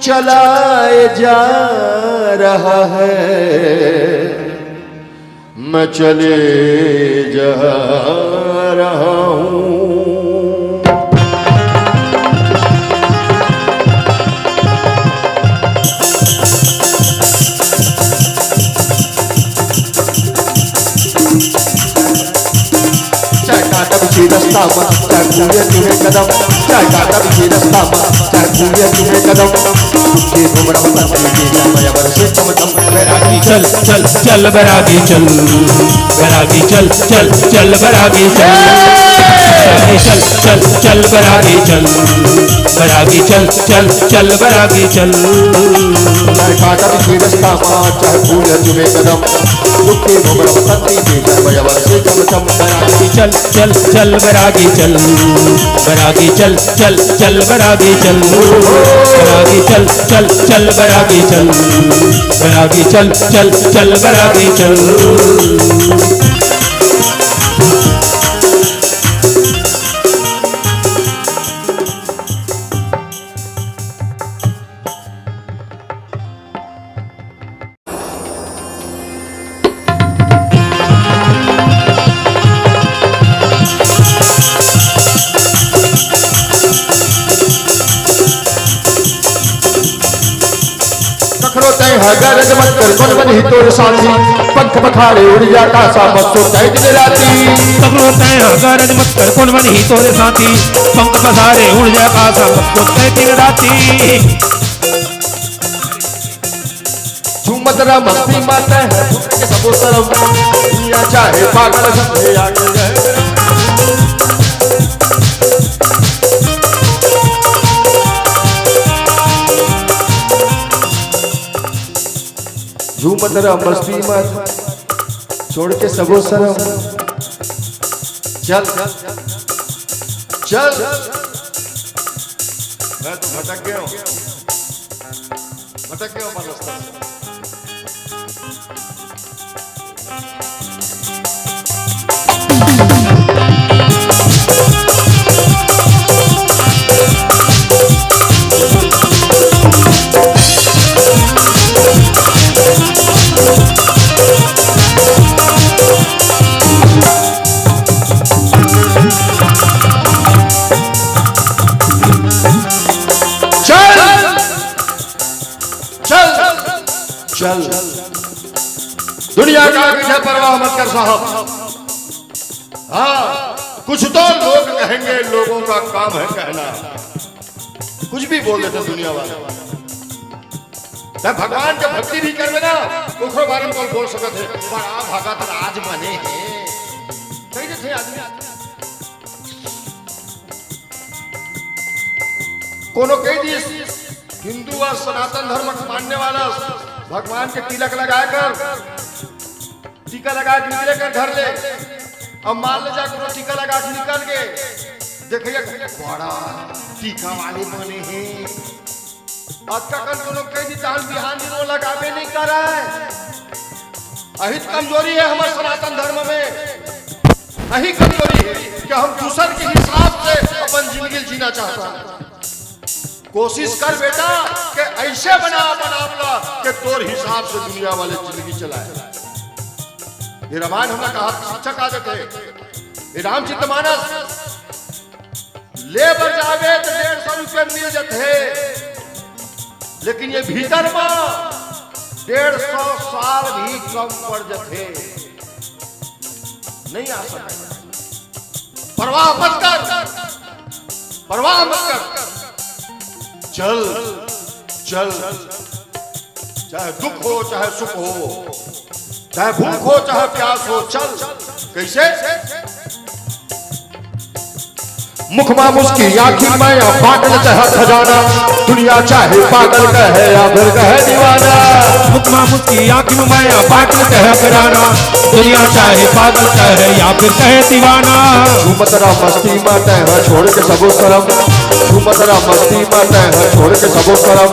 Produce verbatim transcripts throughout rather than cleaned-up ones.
चलाए जा रहा है, मैं चले जा रहा हूँ। चाहे काटा बिछे रस्ता मा, चाहे भूले तुम्हें कदम, चाहे काटा बिछे रस्ता मा, चाहे भूले तुम्हें कदम। ये घुमरा बसंती के, चाहे माया बरसे चमचम। बैरागी चल, चल, चल बैरागी चल, बैरागी चल, चल, चल बैरागी चल। बैरागी चल, चल, चल बैरागी चल, बैरागी चल, चल, चल बैरागी चल। चाहे काटा बिछे रस्ता मा, चाहे भूले तुम्हें कदम, दुखे घुमरा बसंती के, चाहे माया बरसे चमचम। बैरागी चल, चल, चल बैरागी चल, बैरागी चल, चल, चल बैरागी चल, बैरागी चल, चल, चल बैरागी चल, बैरागी चल, चल, चल बैरागी चल। कखरो तैं ह गरज मत कर, कोन बनही तोर साथी। पंख पखारे उड़ जा आकासा, मत सो तैं दिन राती। कखरो तैं ह गरज मत कर, कोन बनही तोर साथी। पंख पखारे उड़ जा आकासा, मत सो तैं दिन राती। झूमत रह मस्ती मा तैं ह, झूम के सबो सरम। दुनिया चाहे पागल समझे आगे रह। झूमत रह मस्ती मा, छोड़ के सबो सरम। चल, चल। मैं तो भटक गया हूँ, भटक गया हूँ अपन रास्ता से। चल, चल, चल। दुनिया का पीछे परवाह मत कर साहब। हाँ, कुछ तो लोग कहेंगे, लोगों का काम है कहना। कुछ भी बोल देते दुनिया वाले। तब भगवान के भक्ति भी करबे ना, ओकरो बारे में कोई बोल सकत है, बड़ा भगत राज बने हैं। कही देते हैं आदमी। कोनो कही दिस हिंदू और सनातन धर्म के मानने वाला भगवान के तिलक लगाकर टीका लगा के निकले कर घर ले। अब मान ले जा कोनो टीका लगा के निकल के, देखिए बड़ा टीका वाले बने हैं। अतका कन कोनो कही दी, तहन बिहान दिन वो लगाबे नहीं करे। अहित कमजोरी है हमर सनातन धर्म में। अही कमजोरी है कि हम दूसर के हिसाब से अपन जिंदगी जीना चाहता है। कोशिश कर बेटा कि ऐसे बना अपन आप ला कि तोर हिसाब से दुनिया वाले जिंदगी चलाए। ये रामायण हमला कहा शिक्षा का देते हैं। ये रामचरित मानस ले बर जाबे तो डेढ़ सौ रुपये मिल जाते, लेकिन ये भीतर में डेढ़ सौ साल भी कम पड़ जाते, नहीं आ सकता। परवाह मत कर, परवाह मत कर, चल, चल, चाहे दुख हो, चाहे सुख हो, चाहे भूख हो, चाहे प्यास हो, चल। कैसे? मुख मा मुस्की आँखी मा बाटल तैं ह खजाना, दुनिया चाहे पागल कहे या फिर कहे दीवाना। मुख मा मुस्की आँखी मा बाटल तैं ह खजाना, दुनिया चाहे पागल कहे या फिर कहे दीवाना। झूमत रह मस्ती मा तैं ह छोड़ के सबो शरम, झूमत रह मस्ती मा तैं ह छोड़ के सबो शरम।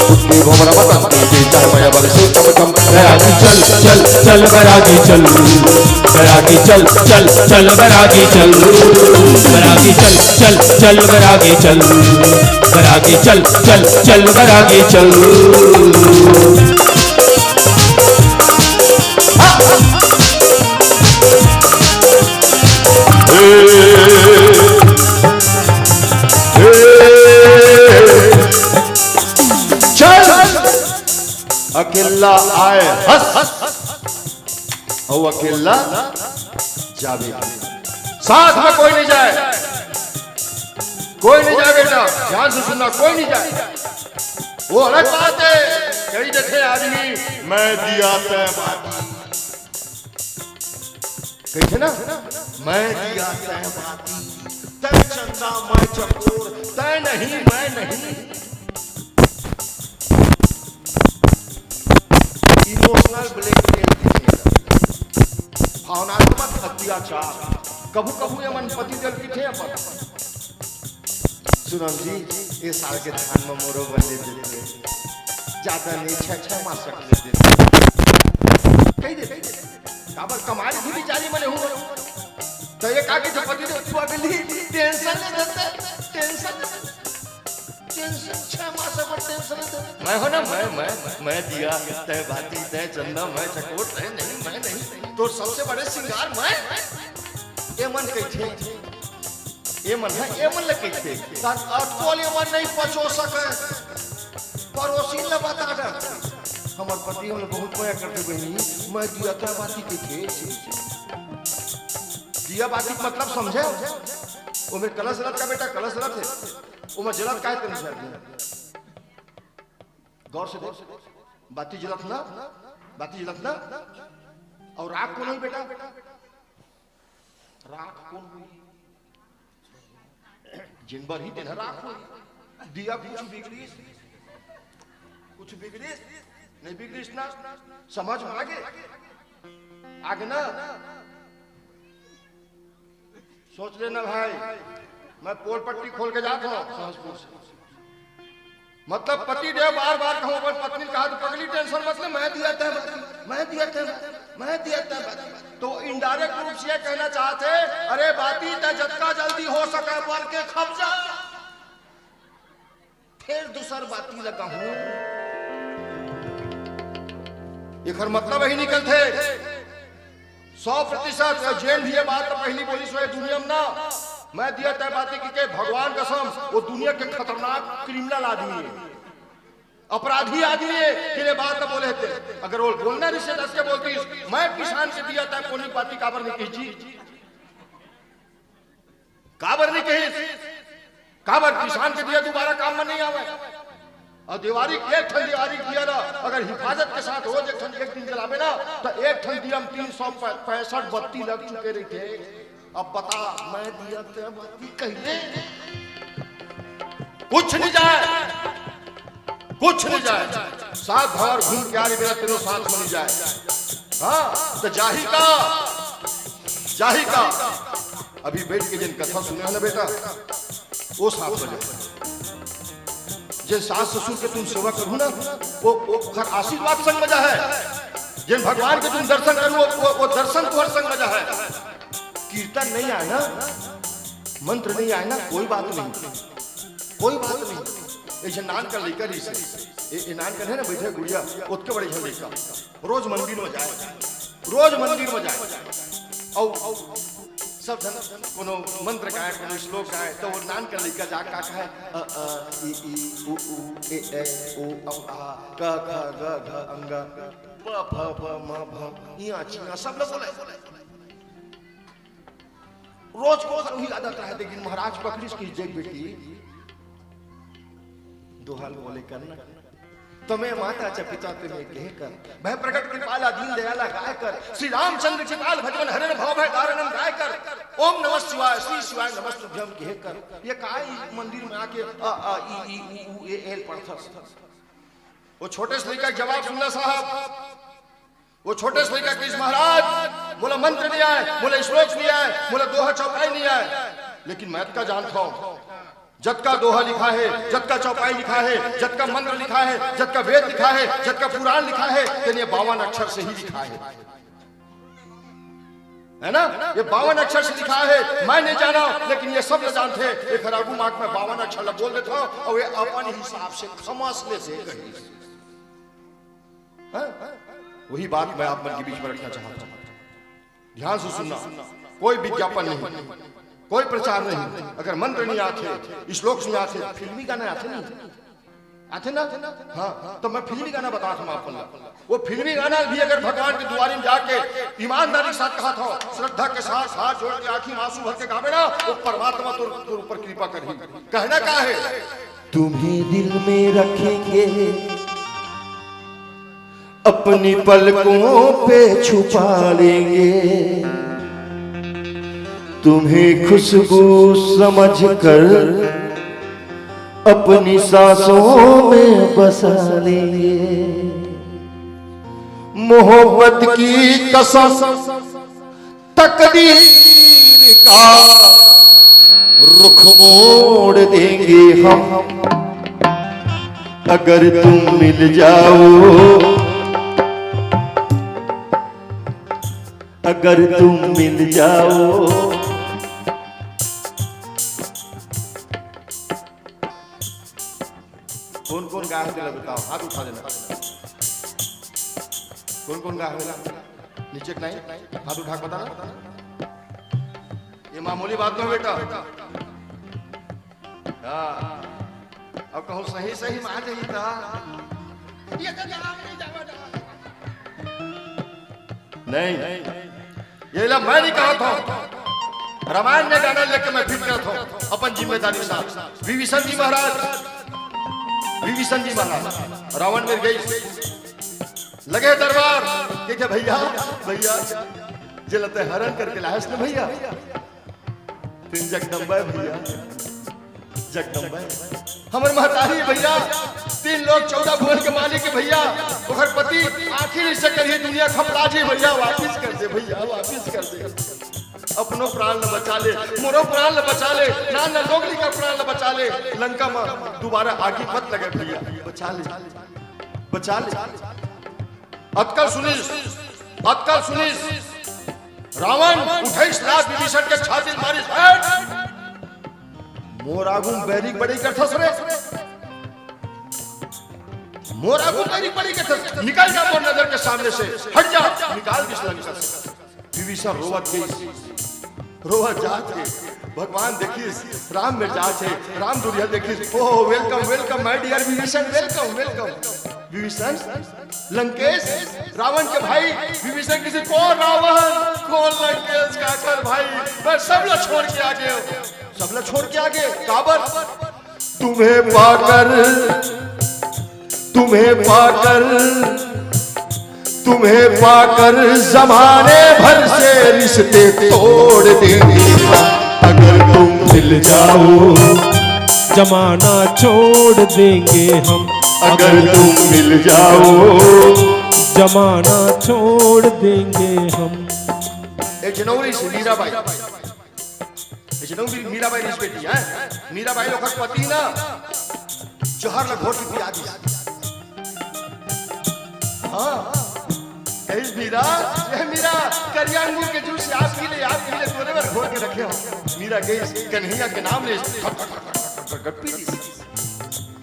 उठके भंवरा बसंती के चाहे माया बरसे चमचम। बैरागी चल, चल, चल बैरागी चल, बैरागी चल, चल, चल बैरागी चल। बरागी चल, चल, चल बरागी चल, बरागी चल, चल, चल बरागी चल। चल, अकेला आए हस, अउ अकेला जाबे। साथ में कोई नहीं जाए, कोई नहीं जाए बेटा, ध्यान से सुनना, कोई नहीं जाए। वो अलग बात है, कही देथे आदमी, "मैं दिया तैं बाती।" कही थे ना, "मैं दिया तैं बाती, तैं चंदा मैं चकोर, तैं नहीं मैं नहीं।" इमोशनल ब्लैकमेल किथे, भावनात्मक अत्याचार। कभू कभू ये मन पति देव किथे अपन, "सुनम जी, ये साल के धान में मोरो बन दे देते, ज्यादा नहीं, छह छह मासक ले देते।" कही देते, काबर कमाई भी बेचारी मने हूँ। तो ये का किथे पति देव, "तू अगली टेंशन ले देते, टेंशन ले देते।" टेंशन, छह मास अपन टेंशन लेते। मैं हो ना, मैं, मैं, मैं दिया, तैं बाती, तैं चंदा, मैं चकोर, तैं नहीं, मैं नहीं। तो सबसे बड़े सिंगार मैं। ये मन कहिथे, ये मन है, ये मन ले कहिथे। तार अटकोल ये मन नहीं पचो सके। पड़ोसी ले बता दे। हमर पति हमला बहुत मया करथे बहिनी, मैं दिया तैं बाती कहिथे। दिया बाती के मतलब समझे? ओमे कलश रथ का बेटा, कलश रथ है। ओमे जलत काहे तनी से आदमी? गौर से देख, बाती जलत ना, बाती जलत ना। अउ राख कोन होही बेटा? राख कोन होही? जेन बरही तेन ह राख होही। दिया कुछ बिगड़िस, कुछ बिगड़िस, नहीं बिगड़िस ना? समझ में आगे? आगे ना? सोच लेना भाई, मैं पोल पट्टी खोल के जात हूँ सहसपुर से। मतलब पति देव बार बार कहूँ, अपन पत्नी कहा तो पगली टेंशन मत ले, मैं दिया तैं बाती, मैं दिया तैं बाती, मैं दिया तैं बाती। तो इनडायरेक्ट रूप से ये कहना चाहते, अरे बाती तैं जतका जल्दी हो सके बर के खप जा। फिर दूसर बाती ल कहूं, एकर मतलब यही निकलथे, सौ प्रतिशत जेन भी ये बात तो पहली बोलिस होही दुनिया में ना, मैं दिया तैं बाती कहिके, भगवान कसम, वो दुनिया के खतरनाक क्रिमिनल आदमी है, अपराधी आदमी है, जेन ये बात तो बोले थे। अगर वो बोलना रिहिसे दस के बोलतिस, मैं किसान के दिया तैं कोनी बाती काबर नहीं कही जी? काबर नहीं कहिस? काबर किसान के दिया दोबारा काम में नहीं आवे? अउ देवारी के, एक ठन देवारी के दिया ला अगर हिफाजत के साथ रोज एक ठन एक दिन जलाबे ना, तो एक ठन दिया में तीन सौ पैंसठ बत्ती लग चुके रहिथे। अब बता, मैं दिया तैं बाती कहिले कुछ नहीं जाए, कुछ नहीं जाए। सात भर घूम के आ रही, मेरा तेरो साथ में नहीं जाए। हाँ, तो जाही का, जाही का। अभी बैठ के जिन कथा सुने हो ना बेटा, वो साथ में जाए। जिन सास ससुर के तुम सेवा करू ना, वो, वो घर आशीर्वाद संग में जाए। जिन भगवान के तुम दर्शन करू, वो, वो, वो दर्शन तुहर संग में जाए। कीर्तन नहीं आए ना, मंत्र नहीं आए ना, कोई बात नहीं, कोई बात नहीं। एक झन नान कर लइका रहिस हे, ए, ए नान कर है ना, बैठे गुड़िया, ओतके बड़े झन लइका, रोज मंदिर में जाए, रोज मंदिर में जाए। अउ, अउ सब झन कोनो मंत्र गाए, कोनो श्लोक गाए, तो वो नान कर लइका जा का कहे, अ, अ, इ, ई, उ, ऊ, ए, ऐ, ओ, औ, आ, क, ख, ग, घ, अंग, प, फ, ब, म, भ, इया, चिया, सब लोग बोले। रोज को उही आदत रहे, लेकिन महाराज पकड़िस कि देख बेटी, दोहा ल बोले कर ना। तमे माता च पिता तमे केहे कर, भय प्रगट कृपाला दीन दयाला गाय कर, श्री रामचंद्र कृपाल भजवन हरन भव भय दारणम गाय कर, ओम नमः शिवाय श्री शिवाय नमस्तुभ्यम केहे कर। ये काय मंदिर में आके अ, आ, ई, ई, उ, ऊ, ए, एल पढ़थस? वो छोटे से लइका के जवाब सुनना साहब। वो छोटे से लइका कहिस, महाराज, मोला मंत्र नहीं आए, मोला श्लोक नहीं आए, मोला दोहा चौपाई नहीं आए, लेकिन मैं अतका जानता हूँ, जतका दोहा लिखा है, जतका चौपाई लिखा है, जतका मंत्र लिखा है, जतका वेद लिखा है, जतका पुराण लिखा है, तेन ये बावन अक्षर से ही लिखा है। है ना? ये बावन अक्षर से लिखा है, मैं नहीं जाना, लेकिन ये सब ल जानथे। एक हरागू माग में बावन अक्षर ल बोल देता हूँ और ये अपन हिसाब से खमस ले से कही। हाँ? वही बात मैं आप मन के बीच में रखना चाहता हूँ। ध्यान से सुनना, कोई विज्ञापन नहीं, कोई प्रचार नहीं। अगर मंत्र नहीं आथे, श्लोक नहीं आथे, फिल्मी गाना आथे नहीं, आथे ना? हाँ, तो मैं फिल्मी गाना बता था आप मन ला। वो फिल्मी गाना भी अगर भगवान के दुआरे में जाके ईमानदारी के साथ कहा था, श्रद्धा के साथ हाथ जोड़ के आंखी में आंसू भर के गावे ना, वो परमात्मा तो, तो ऊपर कृपा करही। कहना का है? तुम्हें दिल में रखेंगे, अपनी पलकों पे छुपा लेंगे, तुम्हें खुशबू समझकर अपनी सांसों में बसा लेंगे। मोहब्बत की कसम, तकदीर का रुख मोड़ देंगे हम, अगर तुम मिल जाओ, अगर तुम मिल जाओ। कौन कौन गाय है तेला बताओ, हाथ उठा देना। कौन कौन गाय है? नीचे के नहीं, हाथ उठा के बताना। ये मामूली बात नहीं बेटा। हाँ, अब कहूँ सही सही मान जाइए तो। ये तो जवाब नहीं जावा ना। नहीं, ये ला मैं नहीं कहा था। रामायण में गाना लेके मैं फिट करता हूँ अपन जिम्मेदारी के साथ। विभीषण जी महाराज, विभीषण जी महाराज, रावण मेर गई लगे दरबार, के, के भैया, भैया, जे ला तैं हरण करके लायस न भैया, तेन जगदम्बा है भैया, जगदम्बा है। हमर महतारी भैया, तीन लोक चौदह भुवन के मालिक है भैया, ओकर पति आखिरी से करिए दुनिया खपरा जी भैया, वापिस कर दे भैया, वापिस कर दे। अपनो प्राण ल बचा ले, मोरो प्राण ल बचा ले, नान नान लोगली का प्राण ल बचा ले, लंका में दोबारा आगी मत लगे भैया, बचा ले, बचा ले। अतका ल सुनिस, अतका ल सुनिस, रावण उठइस लात विभीषण के छाती ल मारिस, "हट! मोर आगू म बैरी के बड़ई करथस रे? मोर आगू म बैरी के बड़ई करथस? निकल जा मोर नजर के सामने से, हट जा।" निकाल दिस लंका से। विभीषण रोवत गइस, रोवत जात हे। भगवान देखिस, राम मेर जात हे, राम दुरिहा देखिस, "Oh, welcome, welcome, my dear Vibhishan, welcome, welcome।" Vibhishan, Lankesh, Ravan के भाई विभीषण कहिस, "कौन रावण, कौन लंकेश, काकर भाई, मैं सब ला छोड़ के आ गेंव।" सब ला छोड़ के आ गे, काबर? तुम्हें पाकर, तुम्हें पाकर, तुम्हें पाकर जमाने भर से रिश्ते तोड़ देंगे हम, अगर तुम मिल जाओ। जमाना छोड़ देंगे हम, अगर तुम मिल जाओ। जमाना छोड़ देंगे हम। एक जनवरी से मीराबाई, एक जनवरी मीराबाई रिस बेटी है। मीराबाई लोग पति ना जहर ला घोर के पिया दिस। हाँ, कहिस, "मीरा, ए मीरा, करिया अंगूर के जूस आप पी ले, आप पी ले, तोरे बर घोर के रखे हंव।" मीरा गइस, कन्हैया के नाम ले, पी दिस।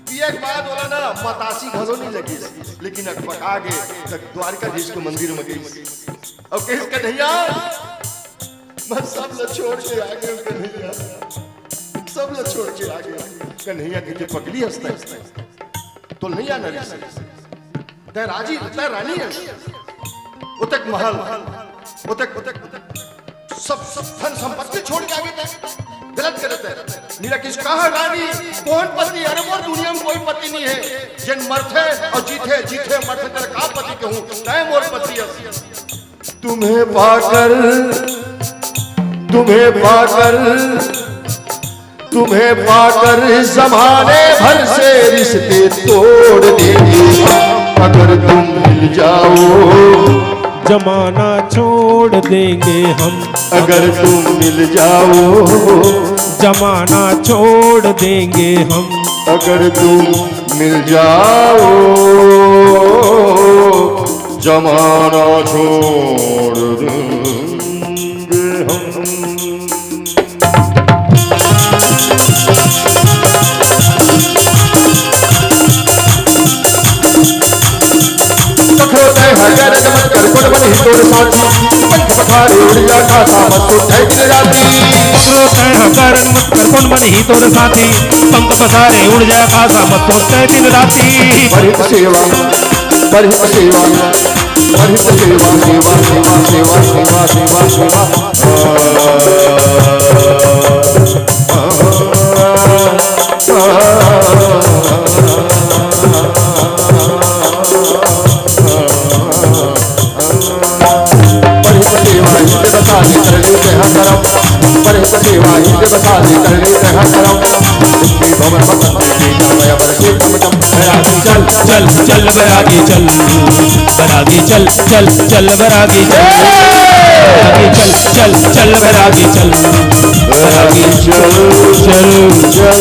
पिए के बाद ओला ना मतासी घलो नहीं लगिस, लेकिन अकबका गे त द्वारिकाधीश के मंदिर में गइस। अउ कहिस, "कन्हैया, मैं सब ल छोड़ के आ गेंव कन्हैया, सब ल छोड़ के आ गेंव।" कन्हैया कहिथे, "पगली हस तैं, तोला नहीं आना रिहिस? तैं राजी, तैं रानी हस, ओतेक महल, ओतेक, ओतेक, सब, सब धन संपत्ति छोड़ के आ गे तैं, गलत करत हस।" मीरा कहिस, "कहाँ रानी, कौन पति? अरे मोर दुनिया में कोई पति नहीं है, जेन मरथे अउ जीथे, जीथे मरथे, तेला का पति कहूँ? तैं मोर पति हस।" तुम्हें पाकर, तुम्हें पाकर, तुम्हें पाकर जमाने भर से रिश्ते तोड़ देंगे हम, अगर तुम मिल जाओ। जमाना छोड़ देंगे हम, अगर तुम मिल जाओ। जमाना छोड़ देंगे हम, अगर तुम मिल जाओ। जमाना छोड़ देंगे। कखरो तैं ह गरज मत कर, कोन बनही तोर साथी। पंख पखारे उड़ जा, का सामत तो है दिन राती। कखरो तैं ह गरज मत कर, कोन बनही तोर साथी। पंख पसारे उड़ जा, का सामत तो है दिन राती। परहित सेवा, परहित सेवा, परहित सेवा, सेवा, सेवा, सेवा, सेवा, सेवा। परहित सेवा ही देवता ने करनी तह करम। परहित सेवा ही देवता ने करनी तह करम। दुखी भवन भवन में पीछा भय बर के कम कम। बैरागी चल, चल, चल बैरागी चल। बैरागी चल, चल, चल बैरागी चल। बैरागी चल, चल, चल बैरागी चल। बैरागी चल, चल, चल,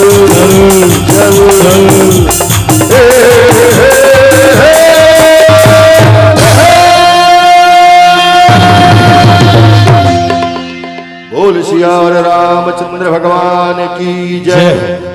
चल, चल। बोल सियावर रामचंद्र भगवान की जय। जय।